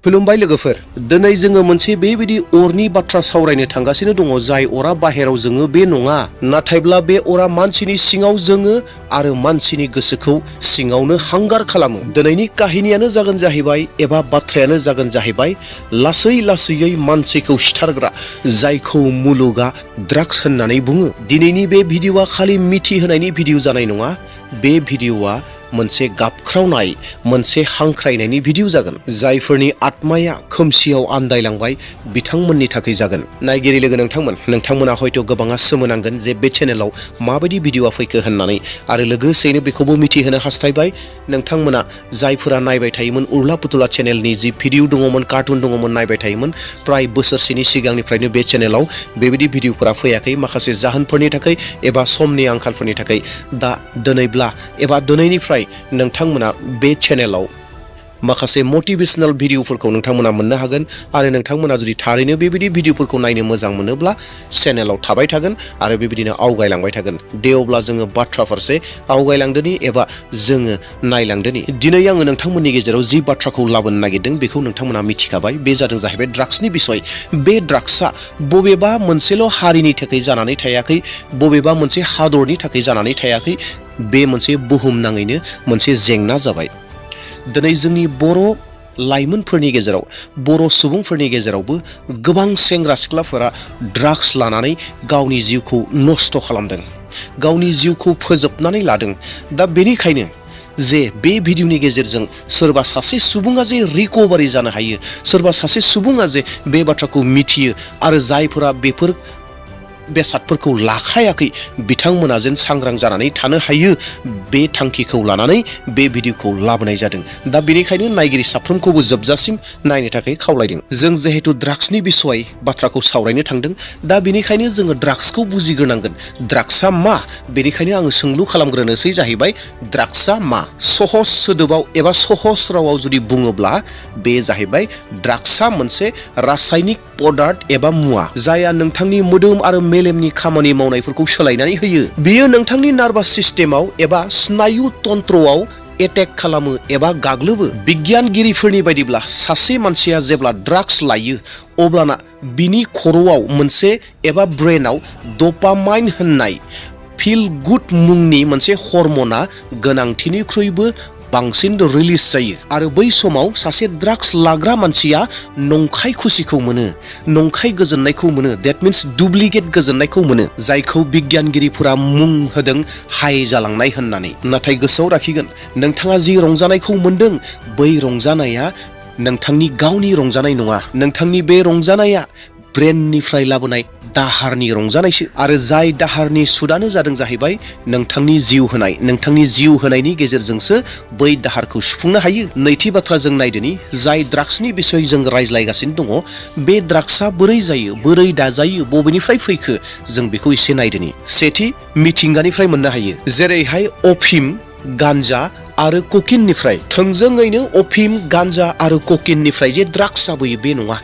खुलुमबाय लोगोफोर दिनै जोङो मोनसे बेबायदि अरनि बाथ्रा सावरायनो थांगासिनो दङ जाय अरा बाहेराव जोङो बे नङा नाथायब्ला बे अरा मानसिनि सिङाव जोङो आरो मानसिनि गोसोखौ सिङावनो हांगार खालामो दिनैनि काहिनियानो जागोन जाहैबाय एबा बाथ्रायानो जागोन जाहैबाय लासै लासैयै मानसिखौ सिथारग्रा जायखौ मुलुगा ड्राग्स होननानै बुङो दिनैनि बे भिडिअआ खालि मिथिहोनायनि भिडिअ जानाय नङा बे भिडिअआ मोनसे गाबख्रावनाय मोनसे हांख्रायनायनि भिडिअ जागोन जायफोरनि आत्माया खोमसियाव आन्दायलांबाय बिथांमोननि थाखाय जागोन नायगिरि लोगो नोंथांमोना हयथ' गोबाङा सोमोनांगोन जे बे चेनेलाव माबायदि भिडिअआ फैखो होननानै आरो लोगोसेनो बेखौबो मिथिहोनो हास्थायबाय नोंथांमोना जायफोरा नायबाय थायोमोन उर्ला पुतुला चेनेलनि जि भिडिअ दङमोन कार्टुन दङमोन नायबाय थायोमोन प्राय बोसोरसेनि सिगांनिफ्रायनो बे चेनेलाव बेबायदि भिडिअफोरा फैयाखै माखासे जाहोनफोरनि थाखाय एबा समनि आंखालफोरनि थाखाय दा दिनैब्ला एबा दिनैनिफ्राय नोंथांमोना बे चेनेलाव माखासे मोटिवेशनल भिडिअफोरखौ नोंथांमोना मोननो हागोन आरो नोंथांमोना जुदि थारैनो बेबायदि भिडिअफोरखौ नायनो मोजां मोनोब्ला चेनेलाव थाबाय थागोन आरो बेबायदिनो आवगायलांबाय थागोन दे अब्ला जोङो बाथ्रा फारसे आवगायलांदोनि एबा जोङो नायलांदोनि दिनै आङो नोंथांमोननि गेजेराव जि बाथ्राखौ लाबोनो नागिरदों बेखौ नोंथांमोना मिथिखाबाय बे जादों जाहैबाय ड्राग्सनि बिसय बे ड्राग्सआ बबेबा मोनसेल' हारिनि थाखाय जानानै थायाखै बबेबा मोनसे हादरनि थाखाय जानानै थायाखै बे मोनसे बुहुमनाङैनो मोनसे जेंना जाबाय दिनै जोंनि बर' लाइमोनफोरनि गेजेराव बर' सुबुंफोरनि गेजेरावबो गोबां सेंग्रा सिख्लाफोरा ड्राग्स लानानै गावनि जिउखौ नस्थ' खालामदों गावनि जिउखौ फोजोबनानै लादों दा बेनिखायनो जे बे भिडिअनि गेजेरजों सोरबा सासे सुबुङा जे रिकभारि जानो हायो सोरबा सासे सुबुङा जे बे बाथ्राखौ मिथियो आरो जायफोरा बेफोर बेसादफोरखौ लाखायाखै बिथांमोना जेन सांग्रां जानानै थानो हायो बे थांखिखौ लानानै बे भिडिअखौ लाबोनाय जादों दा बेनिखायनो नायगिरि साफ्रोमखौबो जोबजासिम नायनो थाखाय खावलायदों जों जिहेतु ड्राग्सनि बिसय बाथ्राखौ सावरायनो थांदों दा बेनिखायनो जोङो ड्राग्सखौ बुजिग्रोनांगोन ड्राग्सआ मा बेनिखायनो आङो सोंलु खालामग्रोनोसै जाहैबाय ड्राग्सआ मा सहज सोदोबाव एबा सहज रावाव जुदि बुङोब्ला बे जाहैबाय ड्राग्सआ मोनसे रासायनिक पदार्थ एबा मुवा जायहा नोंथांनि मोदोम आरो मेलेमनि खामानि मावनायफोरखौ सोलायनानै होयो बियो नोंथांनि नार्भास सिस्टेमाव एबा स्नायु तन्त्रआव एटेक खालामो एबा गाग्लोबो बिगियानगिरिफोरनि बायदिब्ला सासे मानसिया जेब्ला ड्राग्स लायो अब्लाना बिनि खर'आव मोनसे एबा ब्रेनाव डपामाइन होननाय फिल गुड मुंनि मोनसे हर्मना गोनांथिनिख्रुइबो बांसिन रिलिज जायो आरो बै समाव सासे ड्राग्स लाग्रा मानसिया नंखाय खुसिखौ मोनो नंखाय गोजोननायखौ मोनो देट मिन्स डुप्लिकेट गोजोननायखौ मोनो जायखौ बिगियानगिरिफोरा मुं होदों हाइ जालांनाय होननानै नाथाय गोसोआव लाखिगोन नोंथाङा जि रंजानायखौ मोनदों बै रंजानाया नोंथांनि गावनि रंजानाय नङा नोंथांनि बे रंजानाया ब्रेननिफ्राय लाबोनाय दाहारनि रंजानायसो आरो जाय दाहारनि सुदानो जादों जाहैबाय नोंथांनि जिउ होनायनि गेजेरजोंसो बै दाहारखौ सुफुंनो हायो नैथि बाथ्रा जों नायदोनि जाय ड्राग्सनि बिसय जों रायज्लायगासिनो दङ बे ड्राग्सआ बोरै जायो बोरै दाजायो बबेनिफ्राय फैखो जों बेखौ एसे नायदोनि सेथि मिथिंगानिफ्राय मोननो हायो जेरैहाय अफिम गान्जा आरो ककिननिफ्राय थोंजोङैनो अफिम गान्जा आरो ककिननिफ्राय जे ड्राग्स जाबोयो बे नङा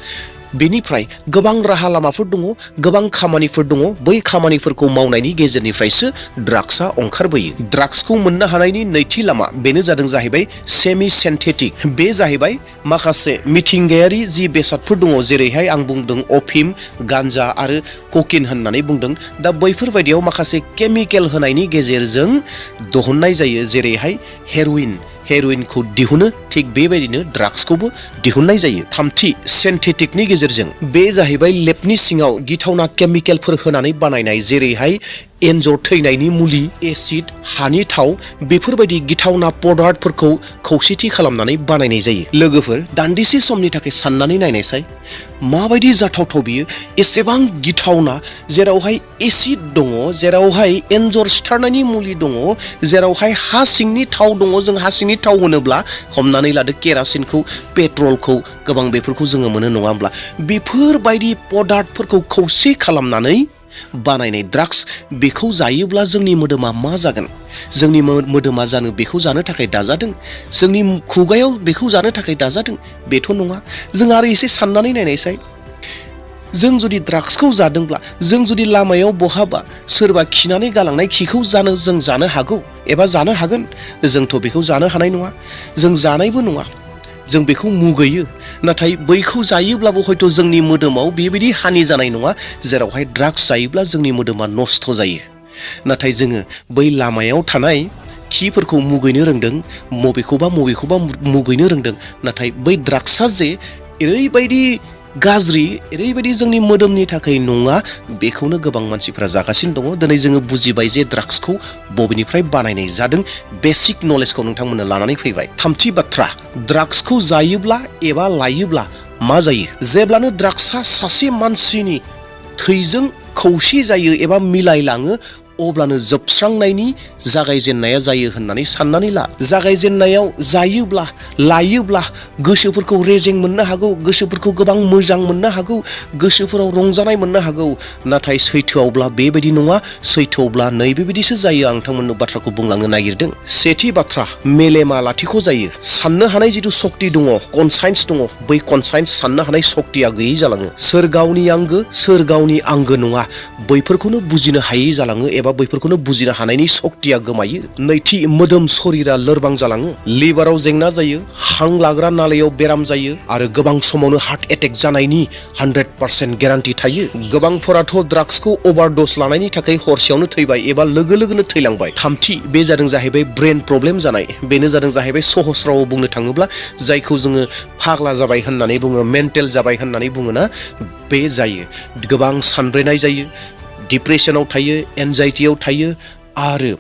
बेनिफ्राय गोबां राहा लामाफोर दङ गोबां खामानिफोर दङ बै खामानिफोरखौ मावनायनि गेजेरनिफ्रायसो ड्राग्सआ ओंखारबोयो ड्राग्सखौ मोननो हानायनि नैथि लामा बेनो जादों जाहैबाय सेमि सिन्थेटिक बे जाहैबाय माखासे मिथिंगायारि जि बेसादफोर दङ जेरैहाय आं बुंदों अफिम गान्जा आरो ककिन होननानै बुंदों दा बैफोरबायदियाव माखासे केमिकेल होनायनि गेजेरजों दिहुननाय जायो जेरैहाय हेर'इनखौ दिहुनो थिग बेबायदिनो ड्राग्सखौबो दिहुननाय जायो थामथि सिन्थेटिकनि गेजेरजों बे जाहैबाय लेबनि सिङाव गिथावना केमिकेलफोर होनानै बानायनाय जेरैहाय एनजर थैनायनि मुलि एसिड हानि थाव बेफोरबायदि गिथावना पदार्थफोरखौ खौसेथि खालामनानै बानायनाय जायो लोगोफोर दान्दिसे समनि थाखाय साननानै नायनायसाय माबायदि जाथावथाव बियो एसेबां गिथावना जेरावहाय एसिड दङ जेरावहाय एनजर सिथारनायनि मुलि दङ जेरावहाय हा सिंनि थाव दङ जों हा सिंनि थाव होनोब्ला हमनानै लादो केरासिनखौ पेट्रलखौ गोबां बेफोरखौ जोङो मोनो नङा होमब्ला बेफोरबायदि पदार्थफोरखौ खौसे खालामनानै बानायनाय ड्राग्स बेखौ जायोब्ला जोंनि मोदोमा मा जागोन जोंनि मोदोमा बेखौ जानो थाखाय दाजादों जोंनि खुगायाव बेखौ जानो थाखाय दाजादों बेथ' नङा जों आरो एसे साननानै नायनायसाय जों जुदि ड्राग्सखौ जादोंब्ला जों जुदि लामायाव बहाबा सोरबा खिनानै गालांनाय खिखौ जों जानो हागौ एबा जानो हागोन जोंथ' बेखौ जानो हानाय नङा जों जानायबो नङा जों बेखौ मुगैयो नाथाय बैखौ जायोब्लाबो हयथ' जोंनि मोदोमाव बेबायदि हानि जानाय नङा जेरावहाय ड्राग्स जायोब्ला जोंनि मोदोमा नस्थ' जायो नाथाय जोङो बै लामायाव थानाय खिफोरखौ मुगैनो रोंदों मबेखौबा मुगैनो रोंदों नाथाय बै ड्राग्सआ जे ओरैबायदि गाज्रि ओरैबायदि जोंनि मोदोमनि थाखाय नङा बेखौनो गोबां मानसिफ्रा जागासिनो दङ दिनै जोङो बुजिबाय जे ड्राग्सखौ बबेनिफ्राय बानायनाय जादों बेसिक नलेजखौ नोंथांमोननो लानानै फैबाय थामथि बाथ्रा ड्राग्सखौ जायोब्ला एबा लायोब्ला मा जायो जेब्लानो ड्राग्सआ सासे मानसिनि थैजों खौसे जायो एबा मिलायलाङो अब्लानो जोबस्रांनायनि जागायजेननाया जायो होननानै साननानै ला जागायजेननायाव जायोब्ला लायोब्ला गोसोफोरखौ रेजें मोननो हागौ गोसोफोरखौ गोबां मोजां मोननो हागौ गोसोफोराव रंजानाय मोननो हागौ नाथाय सैथोआवब्ला बेबायदि नङा सैथोआवब्ला नैबेबायदिसो जायो आं नोंथांमोननो बाथ्राखौ बुंलांनो नागिरदों सेथि बाथ्रा मेलेमा लाथिख' जायो साननो हानाय जिथु सक्ति दङ कनसाइन्स दङ बै कनसाइन्स साननो हानाय सक्तिया गैयै जालाङो सोर गावनि आंगो सोर गावनि आंगो नङा बैफोरखौनो बुजिनो हायै जालाङो एबा बैफोरखौनो बुजिनो हानायनि सक्तिया गोमायो नैथि मोदोम शरीरा लोरबां जालाङो लिभाराव जेंना जायो हां लाग्रा नालायाव बेराम जायो आरो गोबां समावनो हार्ट एटेक जानायनि 100% गेरान्टि थायो गोबांफोराथ' ड्राग्सखौ अभारड'स लानायनि थाखाय हरसेयावनो थैबाय एबा लोगो लोगोनो थैलांबाय थामथि बे जादों जाहैबाय ब्रेन प्रब्लेम जानाय बेनो जादों जाहैबाय सहस रावाव बुंनो थाङोब्ला जायखौ जोङो फाग्ला जाबाय होननानै बुङो मेन्टेल जाबाय होननानै बुङोना बे जायो गोबां सानब्रेनाय जायो डिप्रेसनाव थायो एनजाइटियाव थायो आरो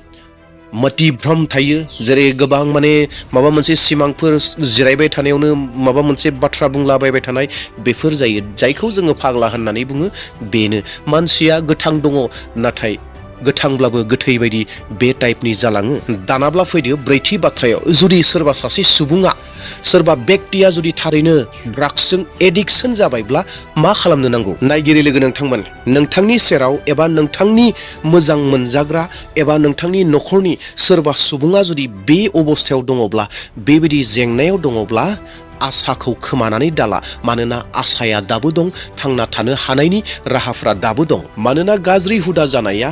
मतिभ्रम थायो जेरै गोबां माबा मोनसे सिमांफोर जिरायबाय थानायावनो माबा मोनसे बाथ्रा बुंलाबायबाय थानाय बेफोर जायो जायखौ जोङो फाग्ला होननानै बुङो बेनो मानसिया गोथां दङ नाथाय गोथांब्लाबो गोथै बायदि बे टाइपनि जालाङो दानाब्ला फैदो ब्रैथि बाथ्रायाव जुदि सोरबा सासे सुबुङा सोरबा व्यक्तिया जुदि थारैनो ड्राग्सजों एडिक्सन जाबायब्ला मा खालामनो नांगौ नायगिरि लोगो नोंथांमोन नोंथांनि सेराव एबा नोंथांनि मोजां मोनजाग्रा एबा नोंथांनि न'खरनि सोरबा सुबुङा जुदि बे अबस्थायाव दङब्ला बेबायदि जेंनायाव दङब्ला आसाखौ खोमानानै दाला मानोना आसाया दाबो दं थांना थानो हानायनि राहाफ्रा दाबो दं मानोना गाज्रि हुदा जानाया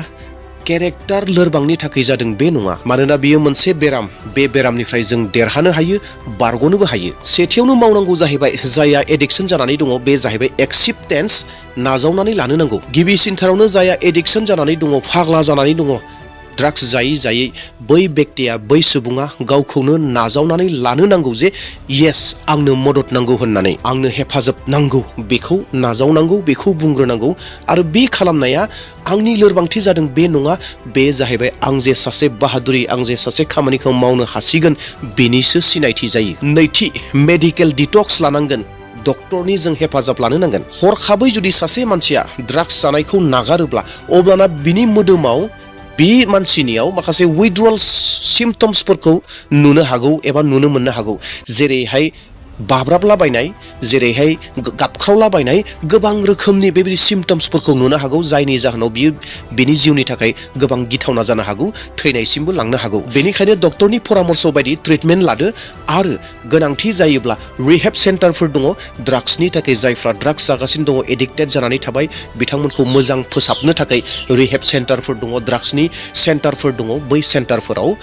केरेक्टार लोरबांनि थाखाय जादों बे नङा मानोना बियो मोनसे बेराम बे बेरामनिफ्राय जों देरहानो हायो बारग'नोबो हायो सेथियावनो मावनांगौ जाहैबाय जायहा एडिक्सन जानानै दङ बे जाहैबाय एक्सेप्टेन्स नाजावनानै लानो नांगौ गिबिसिनथारावनो जायहा एडिक्सन जानानै दङ फाग्ला जानानै दङ ड्राग्स जायै जायै बै व्यक्तिया बै सुबुङा गावखौनो नाजावनानै लानो नांगौ जे येस आंनो मदद नांगौ होननानै आंनो हेफाजाब नांगौ बेखौ नाजावनांगौ बेखौ बुंग्रोनांगौ आरो बे खालामनाया आंनि लोरबांथि जादों बे नङा बे जाहैबाय आं जे सासे बाहादुरि आं जे सासे खामानिखौ मावनो हासिगोन बेनिसो सिनायथि जायो नैथि मेडिकेल डिटक्स लानांगोन डक्टरनि जों हेफाजाब लानो नांगोन हरखाबै जुदि सासे मानसिया ड्राग्स जानायखौ नागारोब्ला अब्लाना बिनि मोदोमाव बे मानसिनियाव माखासे विथड्रल सिम्पटम्सफोरखौ नुनो हागौ एबा नुनो मोननो हागौ जेरैहाय बाब्राबलाबायनाय जेरैहाय गाबख्रावलाबायनाय गोबां रोखोमनि बेबायदि सिम्पटम्सफोरखौ नुनो हागौ जायनि जाहोनाव बियो बिनि जिउनि थाखाय गोबां गिथावना जानो हागौ थैनायसिमबो लांनो हागौ बेनिखायनो डक्टरनि परामर्श बायदि ट्रिटमेन्ट लादो आरो गोनांथि जायोब्ला रिहेब सेन्टारफोर दङ ड्राग्सनि थाखाय जायफ्रा ड्राग्स जागासिनो दङ एडिक्टेड जानानै थाबाय बिथांमोनखौ मोजां फोसाबनो थाखाय रिहेब सेन्टारफोर दङ ड्राग्सनि सेन्टारफोर दङ बै सेन्टारफोराव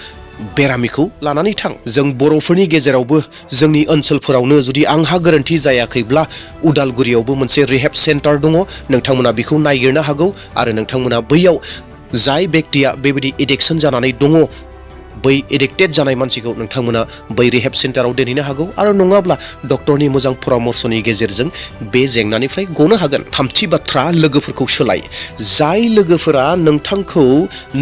बेरामिखौ लानानै थां जों बर'फोरनि गेजेरावबो जोंनि ओनसोलफोरावनो जुदि आंहा गोरोन्थि जायाखैब्ला उदालगुरियावबो मोनसे रिहेब सेन्टार दङ नोंथांमोना बेखौ नायगिरनो हागौ आरो नोंथांमोना बैयाव जाय व्यक्तिया बेबायदि एडिक्सन जानानै दङ बै एडिक्टेड जानाय मानसिखौ नोंथांमोना बै रिहेब सेन्टाराव दोनहैनो हागौ आरो नङाब्ला डक्टरनि मोजां परामर्शनि गेजेरजों बे जेंनानिफ्राय गनो हागोन थामथि बाथ्रा लोगोफोरखौ सोलाय जाय लोगोफोरा नोंथांखौ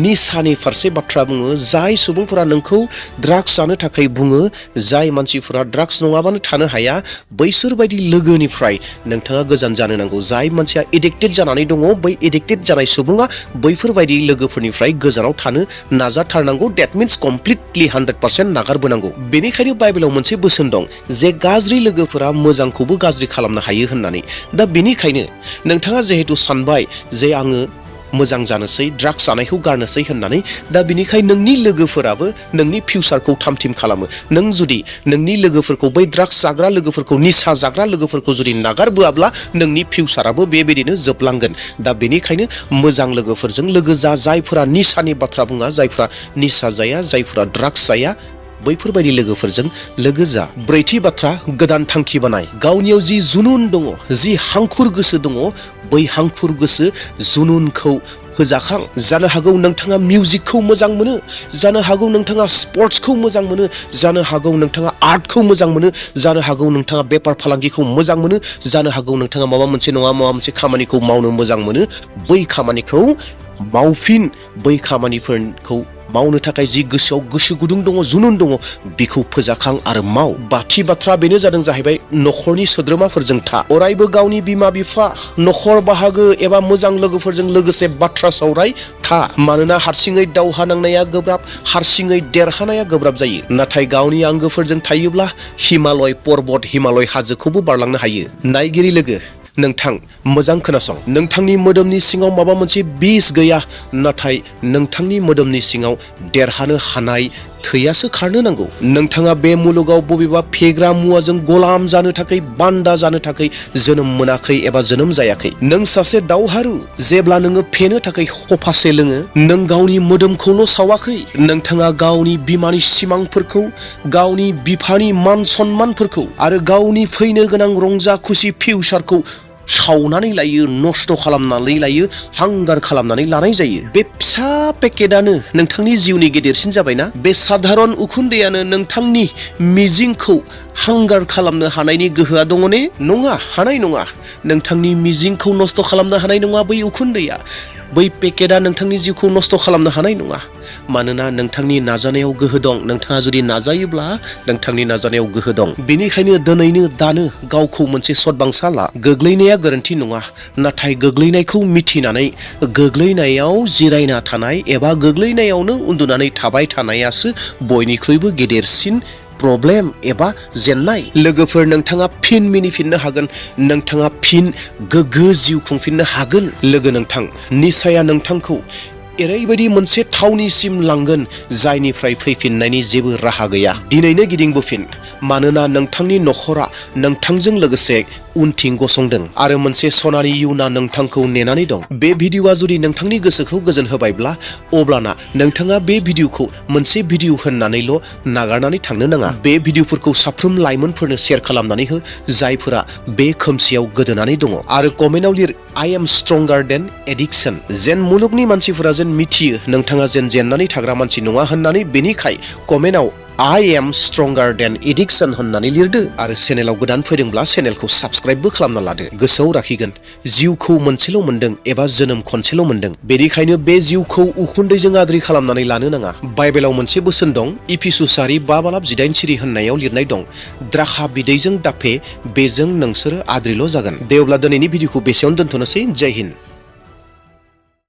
निसानि फारसे बाथ्रा बुङो जाय सुबुंफोरा नोंखौ ड्राग्स जानो थाखाय बुङो जाय मानसिफोरा ड्राग्स नङाबानो थानो हाया बैसोर बायदि लोगोनिफ्राय नोंथाङा गोजान जानो नांगौ जाय मानसिया एडिक्टेड जानानै दङ बै एडिक्टेड जानाय सुबुङा बैफोरबायदि लोगोफोरनिफ्राय गोजानाव थानो नाजाथारनांगौ डेट मिन्स कमप्लिटलि 100% नागारबोनांगौ बेनिखायनो बाइबेलाव मोनसे बोसोन दं जे गाज्रि लोगोफोरा मोजांखौबो गाज्रि खालामनो हायो होननानै दा बेनिखायनो नोंथाङा जिहेतु सानबाय जे आङो मोजां जानोसै ड्राग्स जानायखौ गारनोसै होननानै दा बेनिखायनो नोंनि लोगोफोराबो नोंनि फिउचारखौ थामथिम खालामो नों जुदि नोंनि लोगोफोरखौ बै ड्राग्स जाग्रा लोगोफोरखौ निसा जाग्रा लोगोफोरखौ जुदि नागारबोआब्ला नोंनि फिउचाराबो बेबायदिनो जोबलांगोन दा बेनिखायनो मोजां लोगोफोरजों लोगो जा जायफोरा निसानि बाथ्रा बुङा जायफोरा निसा जाया जायफोरा ड्राग्स जाया बैफोरबायदि लोगोफोरजों लोगो जा। ब्रैथि बाथ्रा, गोदान थांखि बानाय। गावनियाव जि जुनुन दङ, जि हांखुर गोसो दङ, बै हांखुर गोसो जुनुनखौ फोजाखां। जानो हागौ नोंथाङा मिउजिकखौ मोजां मोनो, जानो हागौ नोंथाङा स्पर्ट्सखौ मोजां मोनो, जानो हागौ नोंथाङा आर्टखौ मोजां मोनो, जानो हागौ नोंथाङा बेफार फालांगिखौ मोजां मोनो, जानो हागौ नोंथाङा माबा मोनसे नङा माबा मोनसे खामानिखौ मावनो मोजां मोनो। बै खामानिखौ मावफिन। बै खामानिफोरखौ मावनो थाखाय जि गोसोआव गोसो गुदुं दङ, जुनुन दङ, बेखौ फोजाखां आरो माव। बाथि बाथ्रा बेनो जादों जाहैबाय न'खरनि सोद्रोमाफोरजों था। अरायबो गावनि बिमा बिफा, न'खर बाहागो एबा मोजां लोगोफोरजों लोगोसे बाथ्रा सावराय था। मानोना हारसिङै दावहा नांनाया गोब्राब, हारसिङै देरहानाया गोब्राब जायो। नाथाय गावनि आंगोफोरजों थायोब्ला हिमालय पर्बत, हिमालय हाजोखौबो बारलांनो हायो। नायगिरि लोगो, नोंथां मोजां खोनासं। नोंथांनि मोदोमनि सिङाव माबा मोनसे बिस गैया, नाथाय नोंथांनि मोदोमनि सिङाव देरहानो हानाय थैयासो खारनो नांगौ। नोंथाङा बे मुलुगाव बबेबा फेग्रा मुवाजों गलाम जानो थाखाय, बान्दा जानो थाखाय जोनोम मोनाखै एबा जोनोम जायाखै। नों सासे दावहारु। जेब्ला नोङो फेनो थाखाय खफासे लोङो, नों गावनि मोदोमखौल' सावाखै, नोंथाङा गावनि बिमानि सिमांफोरखौ, गावनि बिफानि मान सन्मानफोरखौ आरो गावनि फैनो गोनां रंजा खुसि फिउचारखौ सावनानै लायो, नस्थ' खालामनानै लायो, हांगार खालामनानै लानाय जायो। बे फिसा पेकेटानो नोंथांनि जिउनि गेदेरसिन जाबायना। बे साधारन उखुन्दैयानो नोंथांनि मिजिंखौ हांगार खालामनो हानायनि गोहोआ दङ ने? नङा, हानाय नङा। नोंथांनि मिजिंखौ नस्थ' खालामनो हानाय नङा बै उखुन्दैया। बै पेकेटआ नोंथांनि जिउखौ नस्थ' खालामनो हानाय नङा। मानोना नोंथांनि नाजानायाव गोहो दं। नोंथाङा जुदि नाजायोब्ला नोंथांनि नाजानायाव गोहो दं। बेनिखायनो दिनैनो दानो गावखौ मोनसे सदबांसा ला। गोग्लैनाया गोरोन्थि नङा, नाथाय गोग्लैनायखौ मिथिनानै गोग्लैनायाव जिरायना थानाय एबा गोग्लैनायावनो उन्दुनानै थाबाय थानायासो बयनिख्रुइबो गेदेरसिन प्रब्लेम एबा जेननाय। लोगोफोर, नोंथाङा फिन मिनिफिननो हागोन, नोंथाङा फिन गोग्गो जिउ खुंफिननो हागोन। लोगो नोंथां, निसाया नोंथांखौ ओरैबायदि मोनसे थावनिसिम लांगोन जायनिफ्राय फैफिननायनि जेबो राहा गैया। दिनैनो गिदिंबोफिन, मानोना नोंथांनि न'खरा नोंथांजों लोगोसे उनथिं गसंदों आरो मोनसे सनानि इयुना नोंथांखौ नेनानै दं। बे भिडिअ'आ जुदि नोंथांनि गोसोखौ गोजोन होबायब्ला, अब्लाना नोंथाङा बे भिडिअ'खौ मोनसे भिडिअ' होननानैल' नागारनानै थांनो नाङा। बे भिडिअ'फोरखौ साफ्रोम लाइमोनफोरनो शेयार खालामनानै हो, जायफोरा बे खोमसियाव गोदोनानै दङ। आरो कमेन्टआव लिर, आइ एम स्ट्रंगार देन एडिक्शन। जेन मुलुगनि मानसिफोरा जेन मिथियो नोंथाङा जेन जेननानै थाग्रा मानसि नङा होननानै। बेनिखाय कमेन्टआव I am stronger than addiction होननानै लिरदो। आरो चेनेलाव गोदान फैदोंब्ला चेनेलखौ साबस्क्राइबबो खालामना लादो। गोसोआव लाखिगोन, जिउखौ मोनसेल' मोनदों एबा जोनोम खनसेल' मोनदों। बेनिखायनो बे जिउखौ उखुन्दैजों आद्रि खालामनानै लानो नाङा। बाइबेलाव मोनसे बोसोन दं, इफिसुसारि 5:18 सिरि होननायाव लिरनाय दं, द्राखा बिदैजों दाफे, बेजों नोंसोरो आद्रिल' जागोन। दे अब्ला दिनैनि भिडिअ'खौ बेसेयावनो दोनथ'नोसै। जय हिन्द।